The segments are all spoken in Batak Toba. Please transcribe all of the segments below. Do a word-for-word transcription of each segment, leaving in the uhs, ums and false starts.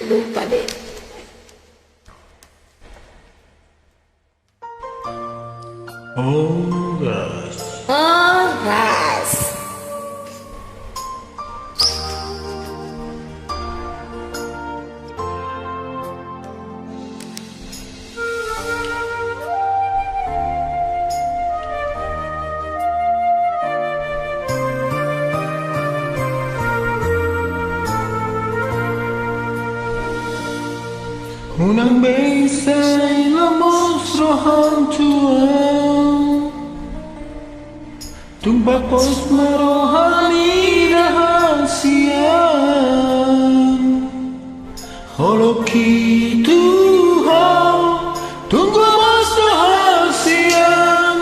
Lupa deh. Horas. Horas. Unang be sai lomos roham tu au. Tung papos ma roham i na hasian. Holong i tu ho, tung gomos do hasian.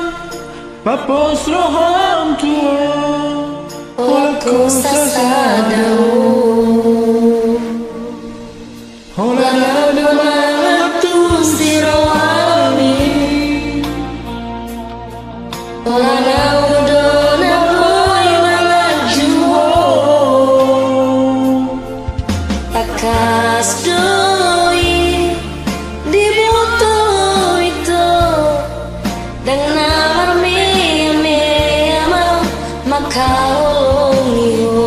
Papos roham tu au, holan ho sasada on. Holan au do mangatus di roham i. Holan au do na boi manganju ho. Tangkas do i diboto ho ito. Ndang na marmeamea ma mangkaholongi ho.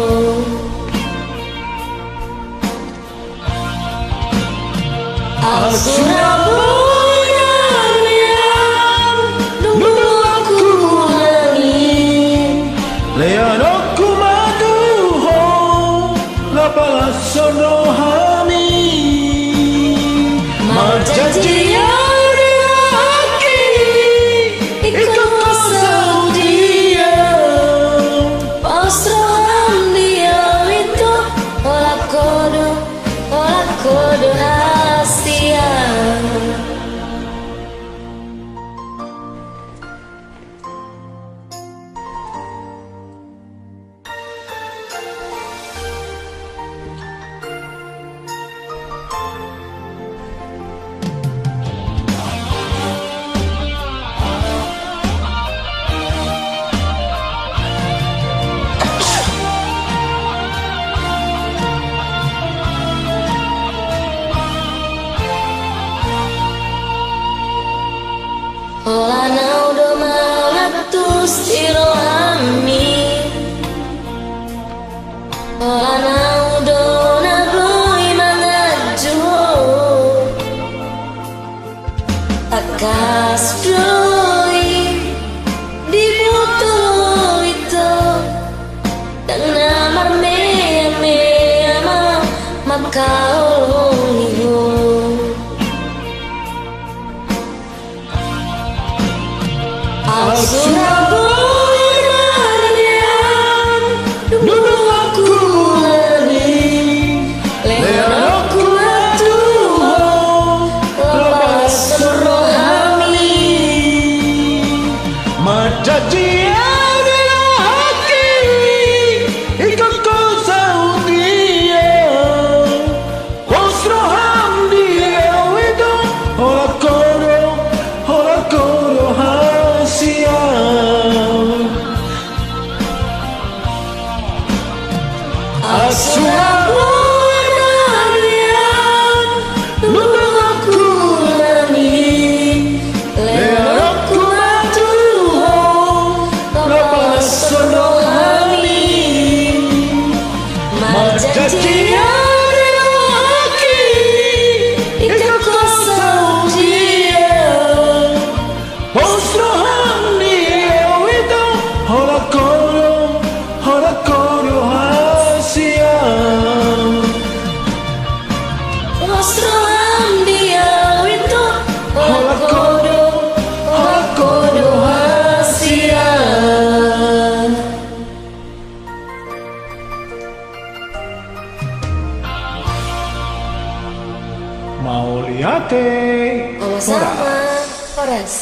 Asura boi na nian, dung dungokku nangkin. Leanonku ma tu ho, laho palas roham i. Marjanji au di rohangki, ingkon ho saut i. Pos roham di au ito, holan ho do, holan ho do hasian. Holan au do mangatus di roham i. Holan au do na boi manganju ho. Tangkas do i diboto ho ito. Ndang na marmeamea ma mangkaholongi ho. Asura boi na nian, dung dungokku nangkin. Leanonku ma tu ho, laho palas roham i. Marjanji au di rohangki, ingkon ho saut i. Pos roham di au ito, holan ho do, holan ho do hasian. Asura boi na nian, dung dungokku nangkin. Leanonku ma tu ho, laho palas roham i. Marjanji au di rohangki, ingkon ho saut i. Pos roham di au ito, holan ho do, holan ho do hasian. Pos roham di au ito, holan ho do, holan ho do hasian. Mauliate. Sama-sama. Horas. Horas.